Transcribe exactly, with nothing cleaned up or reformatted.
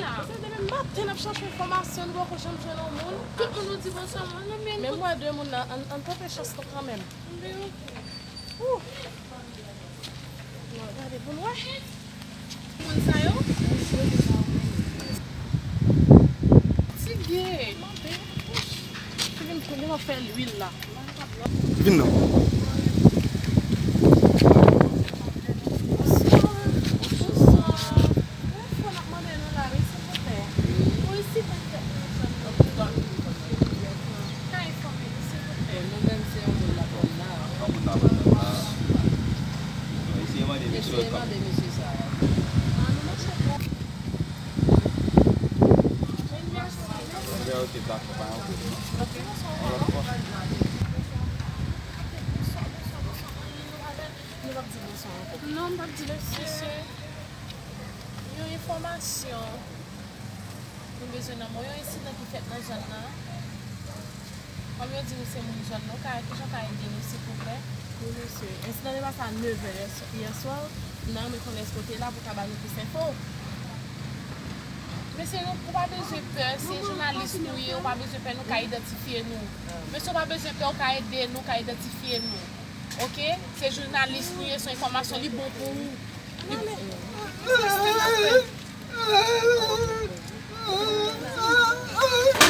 la. Se demen maten n ap chache enfòmasyon, nou poko janm jwenn yon moun. Tout moun nou di bonswa, mwen, non, men... Men mwen de moun nan, ann, ann tante chans nou kanmenm. Ou. Non, gade pou n wè. Moun sa yo? Fatige. Mande. Kivin pou li, m ap fè lwil la. Vin non. Bonswa. Bonswa. Yon fwa n ap mande nou la, wi, silvouplè. Wi, silvouplè. Ka enfòme nou, silvouplè. Nou menm se yon moun la kòm la. Yon moun la kòm la. Eseye mande mesye sa. Ah, nou mache twòp. Ok, ok, dakò, pa yon pwoblèm. Yon lòt fwa. Nou p ap di bonswa ankò. Non, m p ap di bonswa. Mesye, yon enfòmasyon. Nou bezwen nan mwen, yon ensidan ki fèt nan zòn nan. Kòm yo di nou se moun zòn nan, ou ka, kijan w ka ede nou, silvouplè? Wi, mesye. Ensidan te pase a nevè yè, yè swa. N a renmen konnen èske w te la pou w ka ba nou plis enfo. Mesye, nou, ou pa bezwen pè, se jounalis nou ye, ou pa bezwen pè, nou ka idantifye nou. Mesye, ou pa bezwen pè, ou ka ede nou, ou ka idantifye nou. Oke? Se jounalis nou ye, se yon enfòmasyon, li bon pou ou. Li...